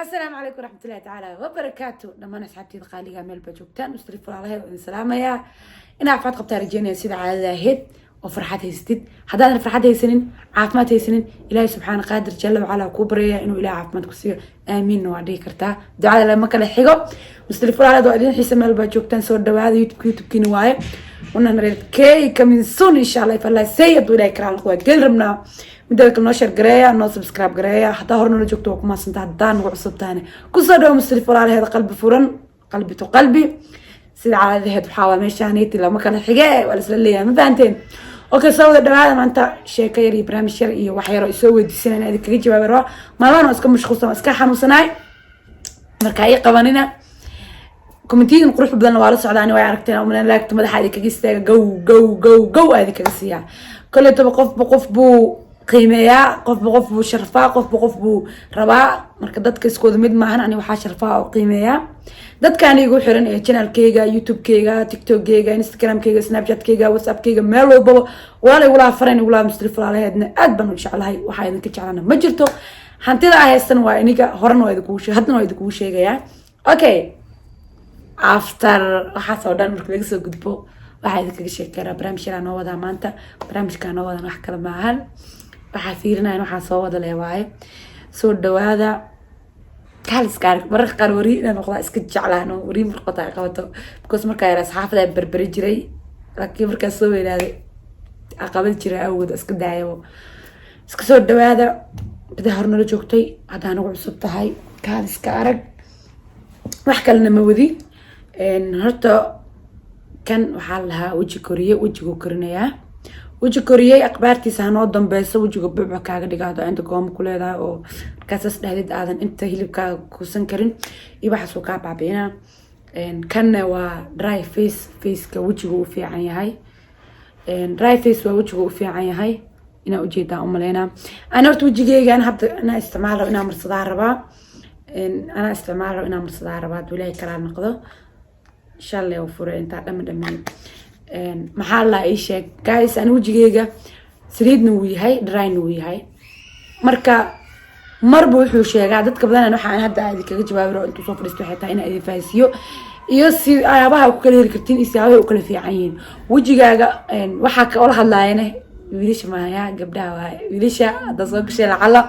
Asalaamu calaykum waraxmatullahi tacaala wabarakaatu. Dhammaan asxaabteyda qaaliga meel baa joogtaan, Mustarif walaalaheed idin salaamayaa. Inaa caafimaad qabtaa rajeynaya, sida caadada ahayd, oo farxad haysatid. Haddaadan farxad haysanin, caafimaad haysanin, Ilaahay subxaana qaadir jalla wacala kuu baryaya inuu Ilahay caafimaad ku siiyo. Aamiinna waa dhihi kartaa, ducada lama kala xigo. Mustarif walaalaheed waa idin xiisa. Meel baa joogtaan, soo dhawaada. YouTube YouTubekiina waaye, 100K coming soon, insha Allah. If Allah say, hadduu Ilahay karaa noqdo, waa geli rabnaa. Midada kale, noo share gareeya, noo subscribe gareeya. Haddaa hore noola joogto, waa ku mahadsanta. Haddaa nagu cusubtaane, kusoo dhawo Mustarif walaalaheeda, qalbi furan, qalbi to qalbi. Sida caadadaheed waxaa waa meeshaaniti lama kala xige, waa laisla leeyahay, ma fahanteen? Okay, soo wada dhawaada. Maanta sheeko yar iyo barnaamij yar iyo wax yar oo isoo weydiisanayna idin kaga jawaabi rabaa. Maalmahan waa iska mashquulsan, waa iska xanuunsanaay, marka ii qabanina. Commentiyadan qurux badan waa la socdaa, ani way aragteen umalen. Laagta madaxa idin kaga istaaga, gow gow gow gow aa idin kaga siiyaa. Kolleytaba qofba qof buu qiimeeyaa, qofba qof buu sharfaa, qofba qof buu rabaa. Marka dadka iskooda mid maahan. Ani waxaa sharfaa oo qiimeeyaa dadkaan igu xiran ee channelkeyga, YouTube-keyga, TikTok-keyga, Instagram-keyga, Snapchat-keyga, WhatsApp-keyga, meel walbaba walaal igulaha faran igulaha. Mustarif walaalaheedna aad baan u jeclahay. Waxaa idinka jeclana ma jirto. Hantida a haystan waa iniga. Horena waa idinkugu, haddana waa idinkugu sheegayaa. Okay, after waxaas oo dhan marka laga soo gudbo, waxaa idinkaga sheekeynaa barnaamij yaraa noo wadaa maanta. Barnaamijkaa noo wadan wax kale maahan, waxaa fiirinayan waxaa soo wada leh waaye. Soo dhawaada. Kaaliska arag, mararka qaar wariye inaan noqdaa iska jeclaan oo wariye marqota ay qabato, because markaa yaraa saxaafada berberi jiray, laakiin markaa soo weynaaday caqabad jira awgood iska daayo. Iska soo dhawaada. Badaa hor nala joogtay, haddaa nagu cusub tahay, kaaliska arag. Wax kalena ma wadi. Horta kan waxaa la lahaa weji koriye, wejiguu korinayaa. Weji koriyey, akhbaartiisa hanoo dambeyso. Wejiga buuca kaaga dhigaado, inta gooma ku leedahay oo markaasaas dhahdid aadan inta hilibkaaga kuusan karin iyo waxaasuu kaa baabi'inaa. Kanna waa dry face, faceka wejiga u fiican yahay. Dry face waa wejiga u fiican yahay. Inaa ujeedaa umaleynaa. Ana horta wejigeygan hadda inaa isticmaal rabo, inaa marsadaa rabaa. Anaa isticmaal rabo, inaa marsadaa rabaa, hadduu Ilaahay kalaa noqdo. Shalay oo furay intaa dhama dhamay. Maxaa la ii sheeg, guys? Ani wejigeyga saliidna wuu yahay, dryna wuu yahay. Marka marba wuxuu sheegaa dadka badan. Waxaan hadda idinkaga jawaabi rabo intuu soo fadhiisto waxay tahay inaa idin fahansiiyo iyo siyaabaha ku kala heli kartiin iyo siyaabaha u kala fiican yihiin wejigaaga. Waxaa kala hadlaayane wiilasha maaya, gabdhaha waaye. Wiilasha hadda soo gashay, lacala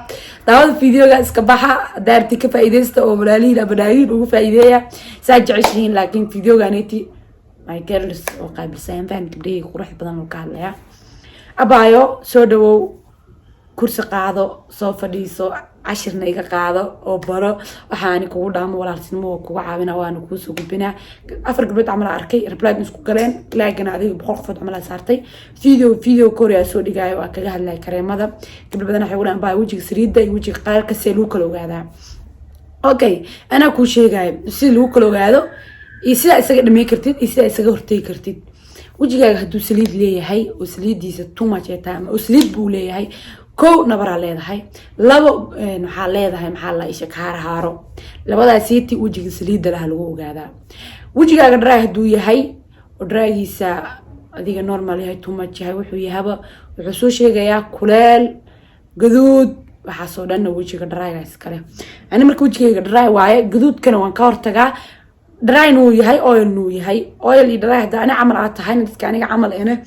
daawada videoga iska baxa. Haddaa arti ka faa'iidaysta oo walaalihiin ama dhaayiin ugu faa'iideeya, saa jeceshihiin. Laakiin videoganeti my girls oo qaabilsan faham, gabdhahayga qurux badan oo ka hadlaya. Abaayo, soo dhawow, kursi qaado, soo fadhiiso, cashirna iga qaado oo baro. Waxaani kugu dhaamo walaaltinimo waa kugu caawina, waana kuusoo gudbinaa. Afar gabdhood camal arkay reply isku galeen, laagana adiga 100 qofood camal saartay. Video korea soo dhigaayo waa kaga hadlaya kareemada. Gabdho badan waxay ugu baa wejiga saliidda iyo wejiga qaarka see lagu kala ogaadaa? Okay, anaa kuu sheegayo sida lagu kala ogaado iyo sidaa isaga dhamey kartid iyo sidaa isaga hortegi kartid. Wejigaaga hadduu saliid leeyahay oo saliidiisa too much ay tahay ama oo saliid buu leeyahay, kow, nabaraa leedahay. Labo, waxaa leedahay, maxaa la isha, kaara haaro. Labadaas siiti wejiga saliidda laha lagu ogaadaa. Wejigaaga dry hadduu yahay oo drygiisa adiga normal yahay, too much yahay, wuxuu yahaba, wuxuu soo sheegayaa kuleel, gaduud, waxaasoo dhanna wejiga dryga iskale. Ani marka wejigayga dry waaye, gaduudkana waan ka hortagaa. Dryna wuu yahay, oilna wuu yahay. Oil iyo dry hadda ani camal aad tahay, dadka aniga camal ene,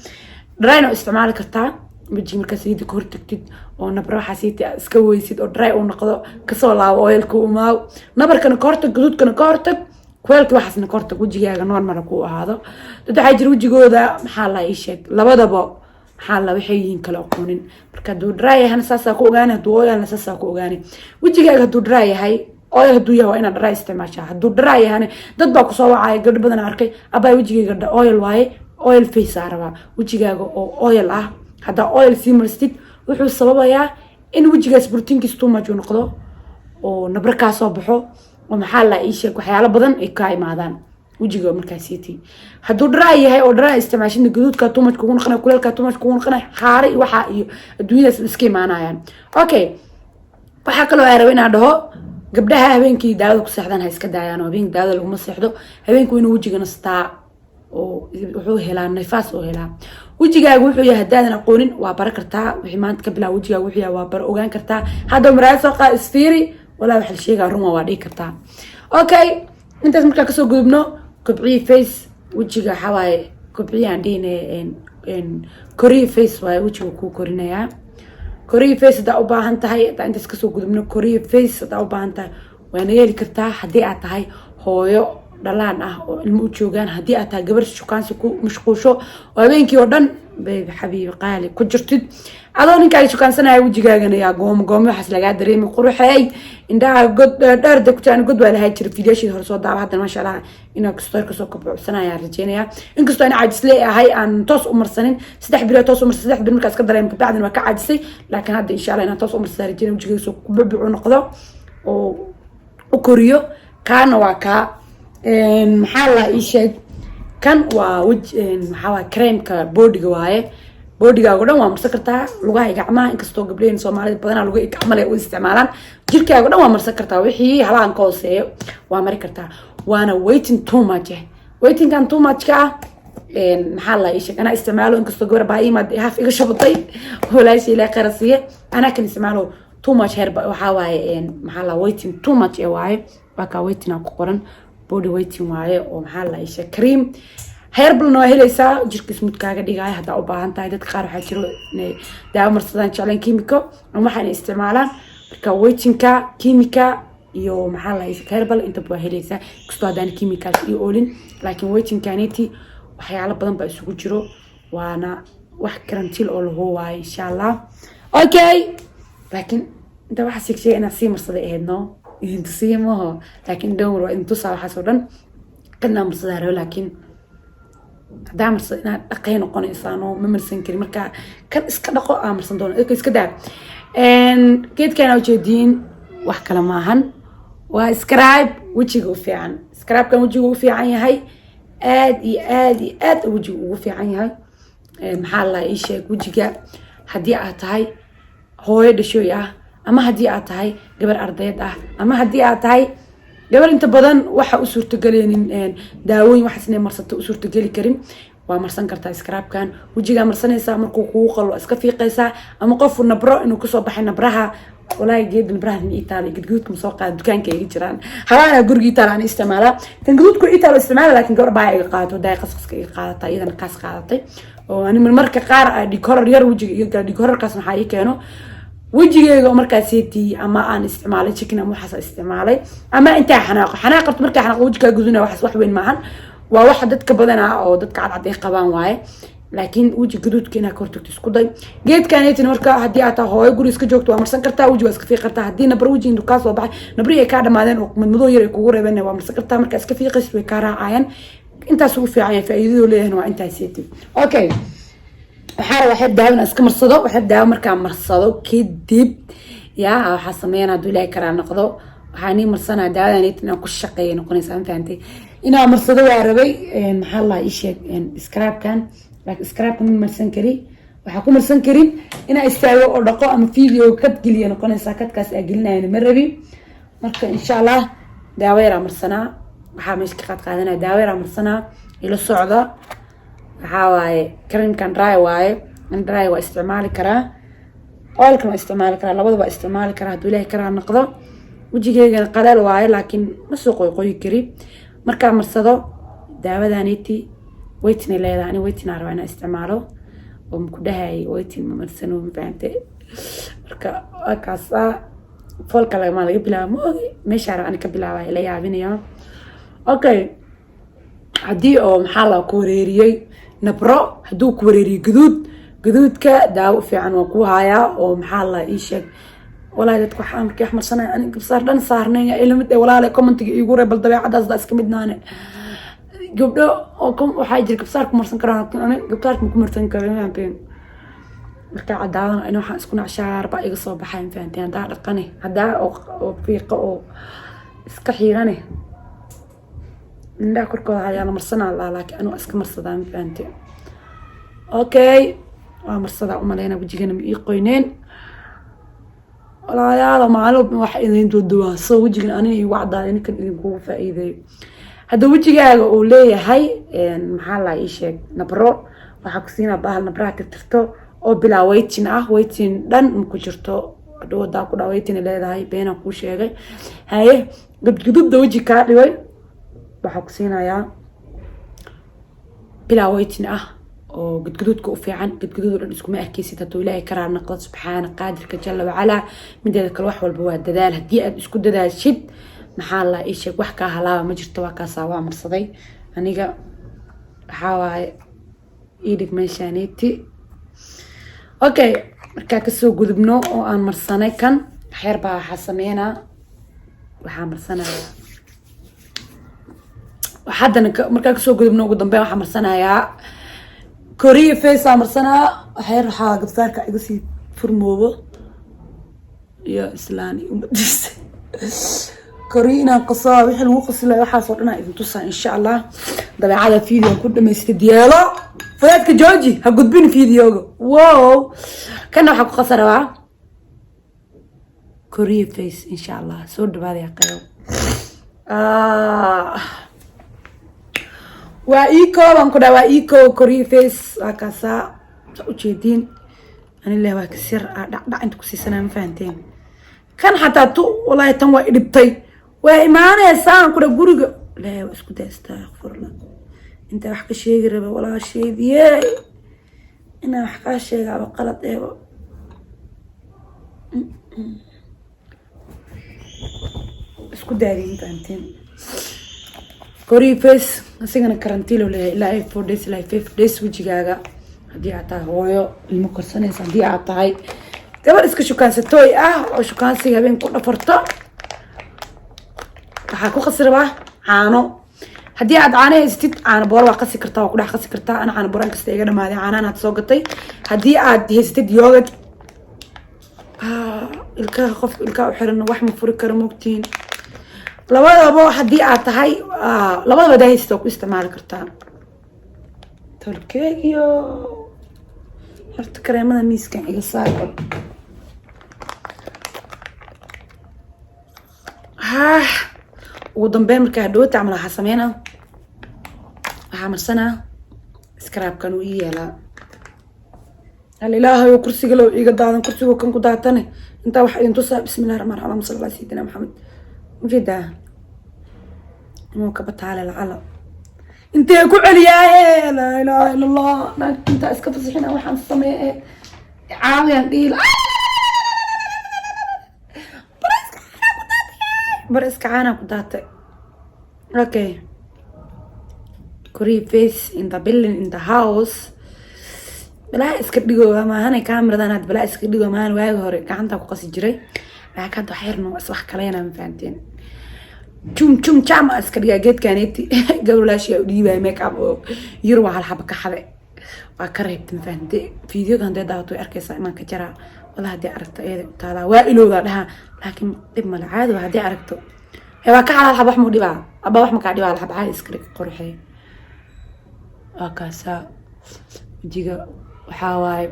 dryna isticmaali kartaa. Wejiga markaa saliida ka hortagtid oo nabra waxaa siita iska weysid oo dry uu noqdo, kasoo laabo oilka, umaaw. Nabarkana ka hortag, gaduudkana ka hortag, kuleelka waxaasna ka hortag, wejigaaga normal ku ahaado. Dad waxaa jira wejigooda, maxaa la ii sheeg, labadaba, maxaa la, waxay yihiin kala aqoonin. Marka hadduu dry yahana saasaa ku ogaani, hadduu oilna saasaa ku ogaani. Wejigaaga hadduu dry yahay, oil hadduu yahay, waa inaad dry isticmaashaa. Hadduu dry yahana, dad baa kusoo wacaya, gabdho badan arkay: "Abaa, wejigayga oil waaye, oil face aa rabaa." Wejigaaga oo oil ah haddaa oil sii marstid, wuxuu sababayaa in wejigaas proteinkiis too much uu noqdo oo nabro kaa soo baxo oo, maxaa la ii sheeg, waxyaalo badan ay kaa imaadaan wejiga markaa siiti. Hadduu dry yahay oo dry isticmaashina, gaduudkaa too much kugu noqonay, kuleelkaa too much kugu noqonay, xaare iyo waxaa iyo adduunyadaas iska imaanayaan. Okay, waxaa kaloo ay raba inaan dhaho: gabdhaha habeenkii daawada ku seexdaan ha iska daayaan, oo habeenkii daawada laguma seexdo. Habeenku inuu wejiga nastaa oo wuxuu helaa nifaas oo helaa. Wejigaaga wuxuu yahay haddaadan aqoonin, waa bara kartaa. Wixii maanta ka bilaab, wejigaaga wuxuu yahay waa bara ogaan kartaa. Hadda maraaya soo qaad, isfiiri. Walaa waxa la sheegaa run waa dhihi kartaa. Okay, intaas markaa kasoo gudubno, Kobciye Face wejiga waxaa waaye, Kobciye aan dhihine, Koriye Face waaye, wejiga kuu korinayaa. Koriye Face haddaa u baahan tahay, haddaa intaas kasoo gudubno, Koriye Face haddaa u baahan tahay, waa naga heli kartaa. Haddii aad tahay hooyo dhalaan ah oo ilmo u joogaan, haddii aad tahay gabar shukaansi ku mashquusho oo habeenkii oo dhan baby, xabiibi qaali ku jirtid, adoo ninkaaga shukaansanaya, wejigaagana yaa goomo goomo waxaas lagaa dareemi, quruxeey, indhaha god dheer de ku jiraan, god waa lahaa jira. Fiidiyoashii hore soo daawa. Haddana, maasha Allah, inaa kastoor kasoo kabocsanaya rajeynaya, inkastoo ana caajisle ahay, aan toos u marsanin 3 bilood, toos u marsan 3 bil markaa iska dareem, kabacdina waa ka caajisay. Laakiin hadda, insha Allah, inaan toos u marsadaa rajeynaya, wejigaaga soo kububucu noqdo oo u koriyo. Kaana waa kaa, maxaa la ii sheeg, kan waa wej, maxaa waa, creamka bodyga waaye. Bodygaaga o dhan waa marsan kartaa, lugaha iyo gacmaha, inkastoo gabdhaheen Soomaalida badanaa lugaha iyo gacma le u isticmaalaan. Jirkaaga o dhan waa marsan kartaa, wixii halahan ka hooseeyo waa mari kartaa. Waana whitening too much eh, whiteningkan too much ka ah, maxaa la ii sheeg, anaa isticmaalo, inkastoo gabar baa imaad haf iga shabatay, walaasha Ilaahay khayr siiye. Anaa kan isticmaalo too much hair waxaa waaye, maxaa la, whitening too much ee waaye. Waa kaa, whitening ku qoran, body whitening waaye, oo maxaa la ii sheeg, cream herbalna waa helaysaa, jirka smooth kaaga dhigaayo haddaa u baahan tahay. Dadka qaar waxaa jiro inay daawo marsadaan jecleen, kimiko ama waxaana isticmaalaan. Marka whiteningka kimika iyo maxaa la herbal intaba waa helaysaa, inkastoo haddaan chemicals iyo oolin, laakiin whiteningkaniti waxyaalo badan baa isugu jiro, waana wax karantiil oo lahu waayo, insha Allah. Okay, laakiin inta waxaa sheeg sheegay inaad sii marsaday ahayd, no, idin tusiye maho, laakiin don't worry, waa idin tusaa waxaas oo dhan. Kanaa marsadaa rabo, laakiin haddaa marsado inaad dhaqay noqonaysaan oo ma marsan karin. Marka kan iska dhaqo aa marsan doono. Iska daa geedkan ujeediin, wax kale maahan, waa scrub wejiga u fiican. Scrubkan wejiga u fiican yahay, aad iyo aad iyo aad wejiga ugu fiican yahay. Maxaa la ii sheeg, wejiga haddii aad tahay hooyo dhashooy ah, ama haddii aad tahay gabar ardayd ah, ama haddii aad tahay gabar inta badan waxa u suurtageleynin daawooyin, waxaas inay marsato u suurtageli karin, waa marsan kartaa scrubkan. Wejigaa marsanaysaa, markuu kugu qalo iska fiiqaysaa. Ama qofu nabro inuu kasoo baxay, nabraha, walaahi geed nabraha ii taala, gadguudka ma soo qaada, dukaanka iga jiraan, halaana guriga ii taala, aan isticmaalaa. Kan gaduudku ii taalo isticmaala, laakiin gabar baa iga qaadato, daay qasqaska iga qaadatay, iyadana kaas qaadatay. Oo ani marka qaar dhig horar yar wejiga iga gala. Dhig horarkaas maxaa ii keeno? Wejigeyga markaas seetii ama aan isticmaalay chicken ama waxaas isticmaalay, ama intaa xanaaqo, xanaaq qabto. Markaa xanaaqo wejigaa guduna, waxaas wax weyn maahan, waa waxa dadka badanaa oo dadka cadcad ay qabaan waaye. Laakiin weji gaduudka inaad ka hortagto isku day geedkaneetin. Marka haddii aad tahay hooyo guri iska joogto, waa marsan kartaa, weji waa iska fiiqi kartaa. Haddii nabar weji intuu kaa soo baxay, nabrihii ay kaa dhamaadeen oo madmadow yar ay kugu reebeen, waa marsan kartaa. Markaa iska fiiqaysid way kaa raacayaan. Intaas ugu fiican yahay, faa'iidaduu leeyahayna waa intaas seeti. Okay, waxaa rabaa waxyar daawo inaan iska marsado. Waxyar daawo markaa marsado kadib, yaa waxaa sameeyana, hadduu Ilaahay karaa noqdo, waxaa nii marsanaa daawadan inaan ku shaqeeya noqonaysaa. Ma fahantay? Inaan marsado waa rabay, maxaa la ii sheeg, scrubkan, laakiin scrubka ma marsan kari. Waxaa ku marsan karin inaa istaago oo dhaqo ama video kad geliya noqonaysaa, kadkaas aa gelinayana ma rabi. Marka, insha Allah, daawo yaraa marsanaa. Waxaa meesha ka qaad qaadanaya, daawo yaraa marsanaa, ila socda. Waxaa waaye creamkan dry waaye, dry waa isticmaali karaa, oilkan waa isticmaali karaa, labada waa isticmaali karaa hadduu Ilaahay karaa noqdo. Wejigeygana qaleel waaye, laakiin ma soo qoyqoyi kari. Markaa marsado daawadaniti, whitening leedahay, ani whitening aan rabaa inaan isticmaalo oo maku dhahay whitening ma marsano, ma fahante? Marka waa kaasaa. Foolka lagama laga bilaaba, ma ogi meeshaa raba ani ka bilaaba, ila yaabinaya. Okay, haddii oo maxaa la ku wareeriyey nabro, hadduu ku wareeriyey gaduud, gaduudka daawo fiican waa ku hayaa. Oo maxaa la ii sheeg, walaahi dadka waxaa markii wax marsanaya, ani gabsaar dhan saarnay ila mid eh. Walaale, commentiga iigu reeb bal dabeecadaas daa iska midnaane. Gabdho oo waxaa jira gabsaar ku marsan karaan, laakiin ani gabsaarka ma ku marsan karin, ma fahanteen? Markaa cadaadan in waxaan isku nacshaar baa iga soo baxay, ma fahanteen? Haddaa dhaqane, haddaa oo fiiqo oo iska xiirane, indhaha korkooda ayaa la marsanaa laa, laakiin anigu iska marsadaa, ma fahanteen? Okay, waa marsadaa umaleyna, wejigana ma ii qoyneen, walaalayaal. Maalin walba waxa idin duduwaa so wejigan aniga iigu cadaaday, ninkan idinkugu faa'iideeyo. Hadda wejigaaga uu leeyahay, maxaa la ii sheeg, nabro, waxaa ku siinaa bahal nabraha tirtirto oo bilaa whitening ah. Whitening dhan ma ku jirto. Hadhow hadaa ku dhaa whitening leedahay, beenaan kuu sheegay. Haye, gadgudubda weji kaa dhigay waxaa ku siinayaa bilaa whitening ah oo gadgaduudka u fiican. Gadgaduud oo dhan iskuma arkeysid hadduu Ilaahay karaa noqdo, subxaana qaadirka jalla wacalaa. Mideeda kale, wax walba waa dadaal. Haddii aad isku dadaashid, maxaa la ii sheeg, wax kaa halaaba ma jirto. Waa kaasaa, waa marsaday aniga. Waxaa waaye ii dhig meeshaaneti. Okay, markaa kasoo gudubno oo aan marsanay kan waxyar baa, waxaa sameynaa, waxaa marsanayaa haddana. Markaa kasoo gudubno, ugu dambeyn waxaa marsanayaa Korea face aa marsanaa waxyar. Waxaa gabsaarka iga sii furmoobo iyo islaan iyo umadiisa Korea inaan qaso, wixii lagu qasilay, waxaas oo dhan aa idin tusaa insha Allah. Dabeecada video ku dhamaystid yeelo, fudaadka jooji, ha gudbin videoga. Wow, kana waxaa ku qasa rabaa Korea face insha Allah. Soo dhawaadaya qayo. Ah, waa eco baan ku dhaha, waa eco Korea face. Waa kaasaa, saa ujeediin. Ani leh waa kasir ah, dhacdhac inta kusiisanaa, ma fahanteen? Kan xataa tu wallahi tan waa idhibtay, waa imaanaysaa aan ku dhaha guriga. Ilaahay waa isku day, astaghfirullah. Inta wax ka sheegi raba walaasheediye, inaan wax kaa sheegaaba qalad eebo. Isku daadiin, ma fahanteen? Korea face asigana karantiilo leeyahay ilaa ay 4 days ilaa 5 days. Wejigaaga haddii aad tahay hooyo ilmo korsanaysa, haddii aad tahay gabar iska shukaansatooy ah oo shukaansiga habeen ku dhafarto, waxaa ku qasi rabaa caano. Haddii aad caano haysatid, caano booro waa qasi kartaa, waa ku dhex qasi kartaa. Ana caano booro inkasta iga dhamaaday, caanahan aad soo gatay. Haddii aad haysatid yogurt, ilkaha qofka ilkaha u xiran wax ma furi karo, mogtiin? Labadaba haddii aad tahay, labadaba hadaa haysatid waa ku isticmaali kartaa. Tolkeegiyo horta kareemada miiskan iga saar. Ha, ugu dambeyn markaa hadhowta camal waxaa sameynaa, waxaa marsanaa scrubkan uu ii yeelaa. Hal Ilaahayo, kursiga low iiga daadan, kursigo kan ku daatane. Intaa waxaa idin tusaa, bismillahi raxmaan raxiim, allahuma salli calaa sayidina Maxamed. Ujeedaa inuu ka bataale lacala intee ku celiyaaye. Laa ilaaha ila Allah. Naag intaa iska fasixina waxaan sameeye caawiyaan dhihi. Bariska caanaa ku daatay. Okay, Korea face in the building, in the house. Balaa iska dhigo maahane, cameradan had balaa iska dhigo maahan. Waagi hore gacanta ku qasi jiray, laakiin hadda wax yarno is wax kaleyna, ma fahanteen? Jum jum jam aa iska dhigaa. Geedkaneti gabadhaashiyaa u dhiibaya make up oo yar, waa hal xaba ka xade, waa ka reebta, ma fahante? Videoga hadday daawato way arkaysaa imaan ka jaraa. Wala haddii aragto iyada u taalaa, waa ilowdaa dhahaa, laakiin dhib male, caadi waa. Haddii aragto waa ka xalaal xab, wax muu dhibaa aba, wax makaa dhibaa xab, caadi iska dhig, qurxee. Waa kaasaa wejiga. Waxaa waaye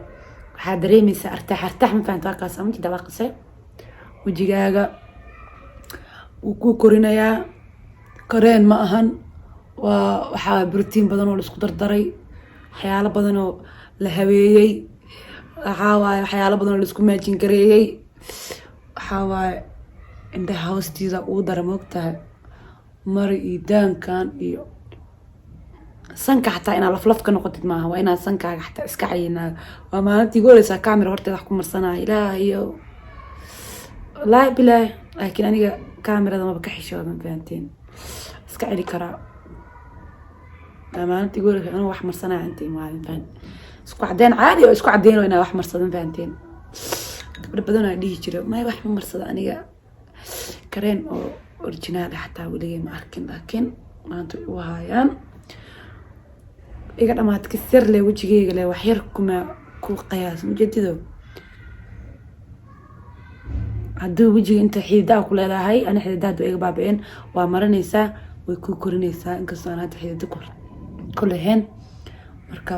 waxaa dareemaysaa artaax artaax, ma fahanta? Waa kaasaa, majida, waa qase. Wejigaaga wuu kuu korinayaa. Kareen ma ahan, waa waxaa brotiin badan oo la isku dardaray, waxyaalo badan oo la habeeyey. Waxaa waaye waxyaalo badan oo la isku maajin gareeyey. Waxaa waaye indhaha hoostiisa ugu dara, moogtahay? Mari iyo daankan iyo sanka xataa inaad laflaf ka noqotid maaha, waa inaad sankaaga xataa iska cayinaayo. Waa maalintii igu horeysaa camera horteeda wax ku marsanaya. Ilaahayo, wallaahi bilaahi, laakiin aniga camerada maba ka xishooda, ma fahanteen? Iska celi karaa. Waa maalintii igu horeysa aniga wax marsanaya inta imaadin, fahan? Isku cadeen caadi oo isku cadeen oo inaa wax marsado, ma fahanteen? Gabdho badan aa dhihi jira may wax ma marsado, aniga kareen oo original ah xataa weligay ma arkin, laakiin maanta way u haayaan. Iga dhamaad kasir leh wejigeyga leh, wax yar kuma ku qiyaas ujeedido. Haddii wejiga inta xididaa ku leedahay, ani xididaa hadda iga baabi'een, waa marinaysaa, way ku korinaysaa, inkastoo aan hadda xidida ku lahayn. Marka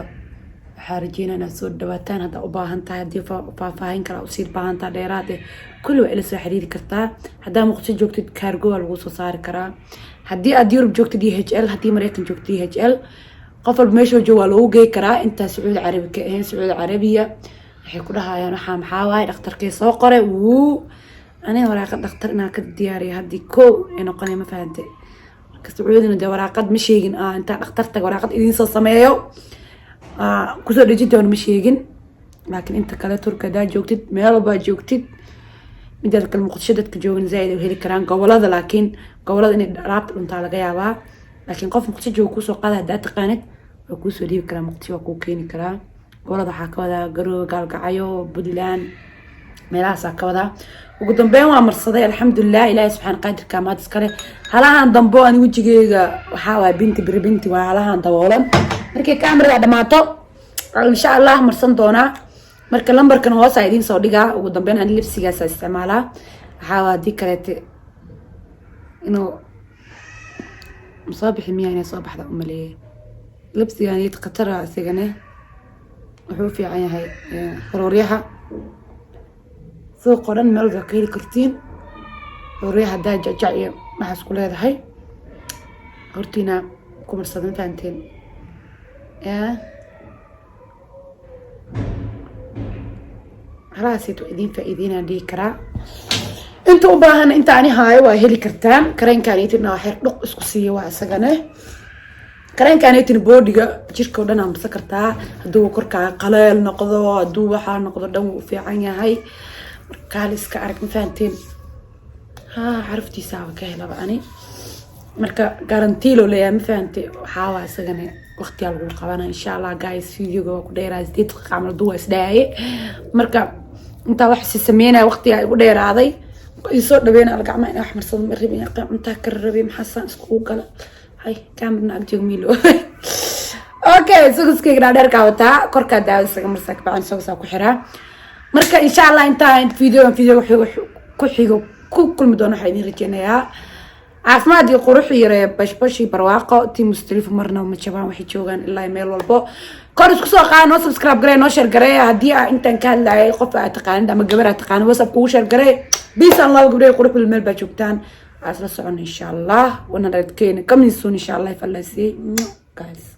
waxaa rajeynaa inaad soo dhawaataan. Haddaa u baahan tahay, haddii faahfaahin kale usii baahan tahay dheeraad eh, kulli waa ila soo xiriiri kartaa. Haddaa Muqdisho joogtid, cargo waa lagu soo saari karaa. Haddii aad Yurub joogtid, DHL. Haddii Mareykan joogtid, DHL. Qof walba meeshuu joogo waa loogu geey karaa, intaa Sacuudi Carabi ka ahayn. Sacuudi Carabiya Waxay ku dhahayaan, "Waxaa maxaa waaye? Dhakhtarkii soo qoray?" Wuu aniga waraaqad dhakhtar inaan ka diyaariyo haddii kow ay noqonay, ma fahantay? Marka Sacuudina dee waraaqad ma sheegin. Intaa dhakhtar taga waraaqad idiin soo sameeyo kusoo dhejin doono ma sheegin. Laakiin inta kale, Turka haddaa joogtid, meel walbaa joogtid. Mideeda kale, Muqdisho dadka joogan zaaid ay u heli karaan. Gobolada, laakiin gobolada inay alaabta dhuntaa laga yaabaa. Laakiin qof Muqdisho jooga kuusoo qaada haddaa taqaanid, waa kuusoo dhiibi karaa, Muqdisho waa kuu keeni karaa. Gobolada waxaa ka wadaa Garoowe, Gaalgacyo, Puntland, meelahaasaa ka wadaa. Ugu dambeyn waa marsaday, alxamdulilah. Ilaahay subxaan qaadirka maad iskale. Halahan dambo ani wejigeyga waxaa waay binti biri binti, waa halahan daboolan. Markay kaamirada dhamaato, insha Allah, marsan doonaa. Marka lambarkan hoos aa idiin soo dhigaa. Ugu dambeyn ani lipsigaasa isticmaalaa. Waxaa waa haddii kaleete inuu soo bixi miya, inay soo baxda umaleeyay. Lipsigan yid khatara, isigane wuxuu u fiican yahay faruuryaha. Suuqoo dhan meel walba ka heli kartiin. Faruuryaha haddaa jajac iyo waxaas ku leedahay, hortiina ku marsada, ma fahanteen? Ya halahaasayt waa idiin faa-iideynaan dhihi karaa. Inta u baahan, inta ani haayo, waa heli kartaan. Kareenkaanitina waa xer dhuq isku siiya, waa isagane. Kareenkaanitina boodhiga jirka oo dhan aa marsan kartaa. Hadduu korkaaga qaleel noqdo, hadduu waxaa noqdo dhan, wuu u fiican yahay. Marka hal iska arag, ma fahanteen? Ha, caraftiisaaba ka helaba ani. Marka guarantee loo leeyahay, ma fahante? Waxaa waa isagane waqtiyaa lagu qabana, insha Allah. Guys, videoga waa ku dheeraa, 8 daqiiqa camal duu waa isdhaaye. Marka intaa wax si sameynaya, waqtigaa igu dheeraaday. Isoo dhaweyna gacmaha inaa wax marsado ma rabin, cuntaa ka rabay. Maxaa saan iskugu gala? Hay, kaamirna ag joog miilo. Okay, sogoskeyga dhaadheerkaa wataa, korkaa daawada isaga marsaa, kabacdi sogosaa ku xiraa. Marka insha Allah, intaa videogan video ku xigo ku kulmi doono, waxaa idin rajeynayaa caafimaad iyo qurux iyo bashbash iyo barwaaqo. Team Mustalifo marna ma jabaan, waxay joogaan ilaa meel walbo. Kor isku soo qaada, noo subscribe garee, noo share garee. Haddii aa intaan ka hadlayay qof aad taqaanid ama gabar aad taqaanid, WhatsApp kugu share garee. Peace and love, gabdhaha qurux meel baa joogtaan. Aa isla socon, insha Allah. 100K coming soon, insha Allah, if Allah say. Guys.